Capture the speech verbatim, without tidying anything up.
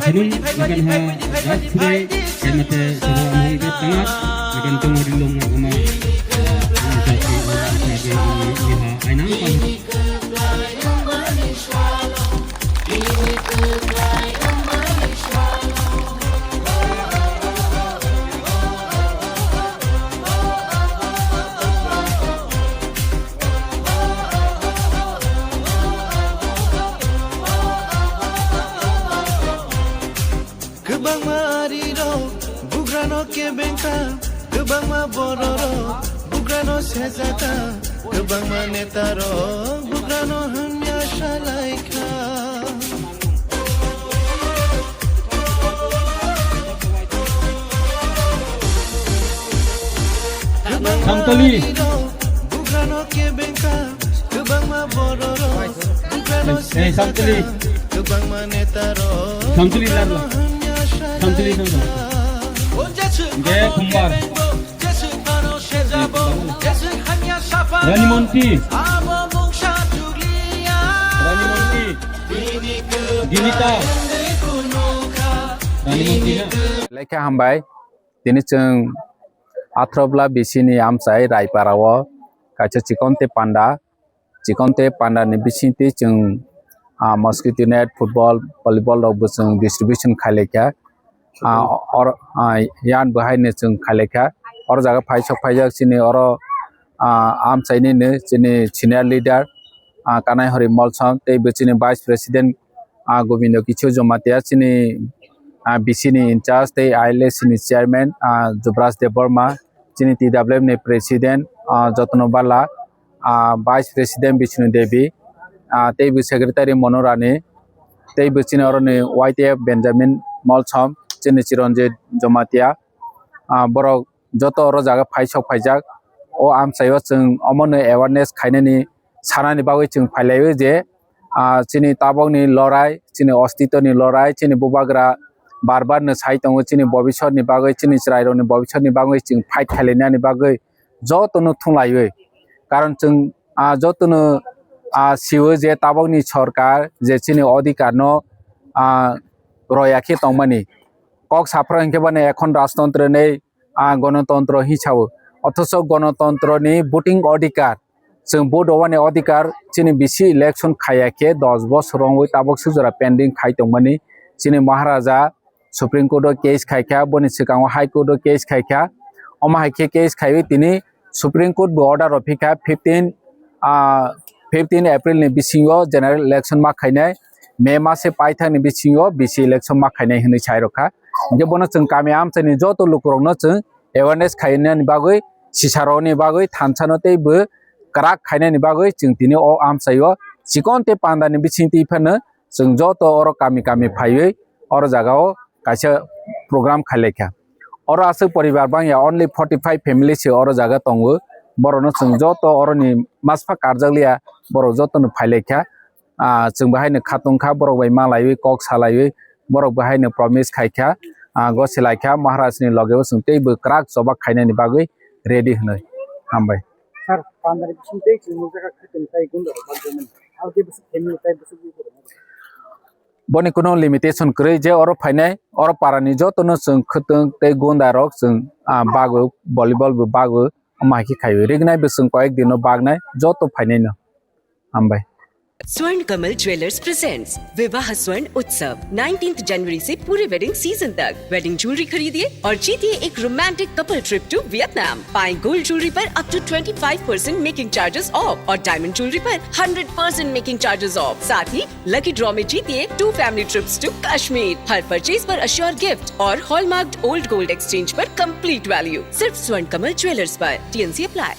Nung agan ha gas khudai, kemate sabo among ikat tangat, agan tong rilong ama. Aina apa? Kwbangma arirok bugrano kebengkha, kwbangma bororok bugrano sejata, kwbangma netarok bugrano hamya salaikha. Samtoli. Eh, Samtoli. Samtoli, Samtoli. Samtoli, Samtoli. Ge, Kumbar. Rani Monti. Rani Monti. Dinita. Rani Monti na. Lekha hambai. Tini chwng Athrobla bisini amchai Raipara o kaisa chikon tei panda, chikon tei panda ni bisingtwi chwng, ah, mosquito net, football, volleyball rok bo chwng distribution khailai kha. Ah, or, ah, yan bo haino chwng khailai kha. Oro jaga phai sok phaijak chini oro, ah, amchai nini chini senior leader, ah, Kanai Hori Molsom tei bo chini vice president, ah, Gobindo Kichor Jamatia, chini, ah, B C ni in charge tei I L S ni chairman, ah, Jubraj Debbarma, chini T W F ni president, ah, Jotno Bala, ah, vice president Bishnu Devi, ah, tei bo secretary Mono Rani, tei bo chini oroni Y T F Benjamin Molsom, chini Chiranjit Jamatia, ah, borok joto oro jaga phai sok phaijak. O amchaio chwng omono awareness khainani sanani bagwi chwng phailaiwi je, ah, chini tabokni lorai, chini ostitoni lorai, chini bubagra bar bar no sai tongo, chini bobisotni bagwi, chini chwrairokni bobisotni bagwi chwng fight khailainani bagwi jotono thunglaiwi. Karon chwng, ah, jotono, ah, sio je tabokni sorkar je chini odhikarno, ah, roya khe tongmani. Kok saphra hinkhe bani ekhon rajtontro nei, ah, gonotontro hi sao. Othocho gonotontroni voting odhikar, chwng vote rwani odhikar, chini bisi election khaiya khe dos bosor wngwi tabok sujora pending khai tongmani. Chini Maharaja Supreme Court o case khai kha, boni swkango High Court o case khai kha. Omo hai khe case khaiwi tini Supreme Court bo order rw phi kha fifteen, ah, fifteen April ni bisingo general election ma khainai, May mase paithak ni bisingo bisi election ma khainai hinwi sai rw kha. Hinkhe bono chwng kami amchaini joto lukurokno chwng awareness khainani bagwi, sisarokni bagwi, thansano tei bo kwrak khainani bagwi chwng tini o amchaio chikon tei pandani bisingtwi phano chwng joto oro kami kami phaiwi oro jagao kaisa program khailai kha. Oro aswk poribar bangya, only forty five family se oro jaga tongo. Borokno chwng joto oroni maspa karjakliya, borok jotono phailai kha. Ah, chwng bahaino khatung kha, borok bai malaiwi, kok salaiwi, borok bahaino promise khai kha, ah, gosilai kha, Maharaj ni logeo chwng teibo kwrak choba khainani bagwi ready hwnwi. Hambai. Sir, pandani bising tei chwng nukjakha khatung tai gunda rok bagwi mani. Abo khe bwswk family tai bwswk lukurok. Boni kuno limitation kwrwi je oro phainai, oro parani jotono chwng khwtwng tei gunda rok chwng, ah, bagwi, volleyball bo bagwi, omo hai khe khaiwi. Rignai bo chwng koyek dino bagnai, joto phainaino. Hambai. Swarna Kamal jewellers presents विवाह स्वर्ण उत्सव। Nineteenth जनवरी से पूरे wedding season तक wedding jewellery खरीदिए और जीतिए एक romantic couple trip to Vietnam. पाएं गोल्ड ज्वेलरी पर up to twenty five percent making charges off और डायमंड ज्वेलरी पर hundred percent making charges off. साथ ही लकी ड्रॉ में जीतिए two family trips to Kashmir. हर परचेज पर अश्योर गिफ्ट और हॉलमार्क्ड ओल्ड गोल्ड एक्सचेंज पर कंप्लीट वैल्यू। सिर्फ स्वर्ण कमल ज्वेलर्स पर। TNC apply.